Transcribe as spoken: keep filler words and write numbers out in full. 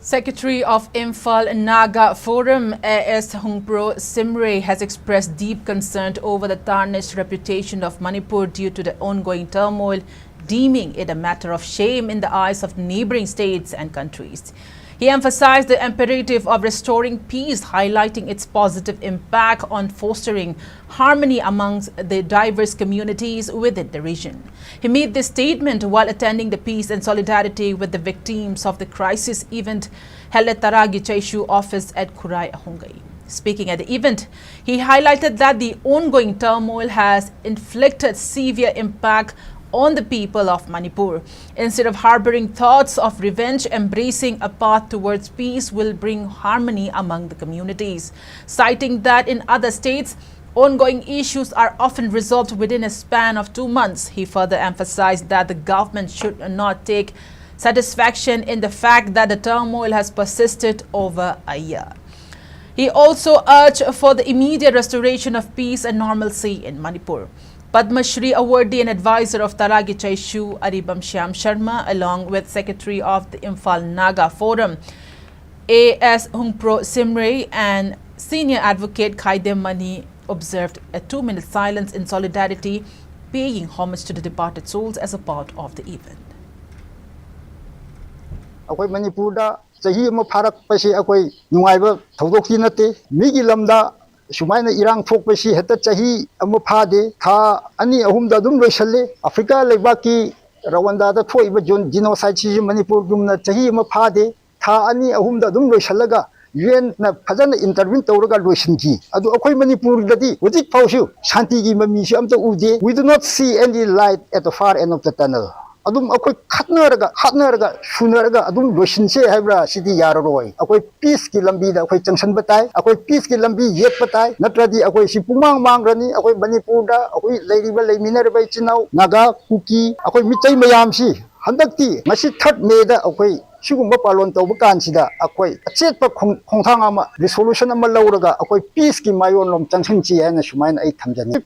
Secretary of Imphal Naga Forum, A S Hungpro Simre, has expressed deep concern over the tarnished reputation of Manipur due to the ongoing turmoil, deeming it a matter of shame in the eyes of neighboring states and countries. He emphasized the imperative of restoring peace, highlighting its positive impact on fostering harmony amongst the diverse communities within the region. He made this statement while attending the Peace and Solidarity with the Victims of the Crisis event held at Taragi Chaishu office at Khurai Ahungai. Speaking at the event, he highlighted that the ongoing turmoil has inflicted severe impact on the people of Manipur. Instead of harboring thoughts of revenge, embracing a path towards peace will bring harmony among the communities. Citing that in other states, ongoing issues are often resolved within a span of two months, he further emphasized that the government should not take satisfaction in the fact that the turmoil has persisted over a year. He also urged for the immediate restoration of peace and normalcy in Manipur. Padma Shri awardee and advisor of Taragi Chaishu, Aribam Shyam Sharma, along with Secretary of the Imphal Naga Forum, A S Hungpro Simre, and Senior Advocate Khaidem Mani, observed a two-minute silence in solidarity, paying homage to the departed souls as a part of the event. ꯑꯩꯈꯣꯏ ꯃꯅꯤꯄꯨꯔꯗ ꯆꯍꯤ ꯑꯃ ꯐꯥꯔꯛꯄꯁꯤ ꯑꯩꯈꯣꯏ ꯅꯨꯡꯉꯥꯏꯕ ꯊꯧꯗꯣꯛꯇꯤ ꯅꯠꯇꯦ꯫ ꯃꯤꯒꯤ ꯂꯝꯗ ꯁꯨꯃꯥꯏꯅ ꯏꯔꯥꯡ ꯊꯣꯛꯄꯁꯤ ꯍꯦꯛꯇ ꯆꯍꯤ ꯑꯃ ꯐꯥꯗꯦ, ꯊꯥ ꯑꯅꯤ ꯑꯍꯨꯝꯗ ꯑꯗꯨꯝ ꯂꯣꯏꯁꯜꯂꯦ꯫ ꯑꯐ꯭ꯔꯤꯀꯥ ꯂꯩꯕꯥꯛꯀꯤ ꯔꯋꯥꯟꯗꯥꯗ ꯊꯣꯛꯏꯕ ꯖꯣꯟ ꯖꯤꯅꯣꯁꯥꯏꯠꯁꯤꯁꯨ ꯃꯅꯤꯄꯨꯔꯒꯨꯝꯅ ꯆꯍꯤ ꯑꯃ ꯐꯥꯗꯦ, ꯊꯥ ꯑꯅꯤ ꯑꯍꯨꯝꯗ ꯑꯗꯨꯝ ꯂꯣꯏꯁꯜꯂꯒ ꯌꯨ ꯑꯦꯟꯅ ꯐꯖꯅ ꯏꯟꯇꯔꯚꯤꯟ ꯇꯧꯔꯒ ꯂꯣꯏꯁꯤꯟꯈꯤ꯫ ꯑꯗꯨ ꯑꯩꯈꯣꯏ ꯃꯅꯤꯄꯨꯔꯗꯗꯤ ꯍꯧꯖꯤꯛ ꯐꯥꯎꯁꯨ ꯁꯥꯟꯇꯤꯒꯤ ꯃꯃꯤꯁꯨ ꯑꯝꯇ ꯎꯗꯦ꯫ We do not see any light at the far end of the tunnel. ꯑꯗꯨꯝ ꯑꯩꯈꯣꯏ ꯈꯠꯅꯔꯒ ꯍꯥꯠꯅꯔꯒ ꯁꯨꯅꯔꯒ ꯑꯗꯨꯝ ꯂꯣꯏꯁꯤꯟꯁꯦ ꯍꯥꯏꯕ꯭ꯔꯥ? ꯁꯤꯗꯤ ꯌꯥꯔꯔꯣꯏ꯫ ꯑꯩꯈꯣꯏ ꯄꯤꯁꯀꯤ ꯂꯝꯕꯤꯗ ꯑꯩꯈꯣꯏ ꯆꯪꯁꯤꯟꯕ ꯇꯥꯏ, ꯑꯩꯈꯣꯏ ꯄꯤꯁꯀꯤ ꯂꯝꯕꯤ ꯌꯦꯠꯄ ꯇꯥꯏ, ꯅꯠꯇ꯭ꯔꯗꯤ ꯑꯩꯈꯣꯏ ꯁꯤ ꯄꯨꯡꯃꯥꯡ ꯃꯥꯡꯈ꯭ꯔꯅꯤ꯫ ꯑꯩꯈꯣꯏ ꯃꯅꯤꯄꯨꯔꯗ ꯑꯩꯈꯣꯏ ꯂꯩꯔꯤꯕ ꯂꯩꯃꯤꯟꯅꯔꯤꯕ ꯏꯆꯤꯟ ꯏꯅꯥꯎ ꯅꯥꯒꯥ, ꯀꯨꯀꯤ, ꯑꯩꯈꯣꯏ ꯃꯤꯇꯩ ꯃꯌꯥꯝꯁꯤ ꯍꯟꯗꯛꯇꯤ ꯉꯁꯤ ꯊꯥꯔꯠ ꯃꯦꯗ ꯑꯩꯈꯣꯏ ꯁꯤꯒꯨꯝꯕ ꯄꯥꯂꯣꯟ ꯇꯧꯕ ꯀꯥꯟꯁꯤꯗ ꯑꯩꯈꯣꯏ ꯑꯆꯦꯠꯄ ꯈꯣꯡ-, ꯈꯣꯡꯊꯥꯡ ꯑꯃ, ꯔꯤꯁꯣꯂꯨꯁꯟ ꯑꯃ ꯂꯧꯔꯒ ꯑꯩꯈꯣꯏ ꯄꯤꯁꯀꯤ ꯃꯥꯏꯌꯣꯟꯂꯣꯝ ꯆꯪꯁꯤꯟꯁꯤ ꯍꯥꯏꯅ ꯁꯨꯃꯥꯏꯅ ꯑꯩ ꯊꯝꯖꯅꯤꯡꯏ꯫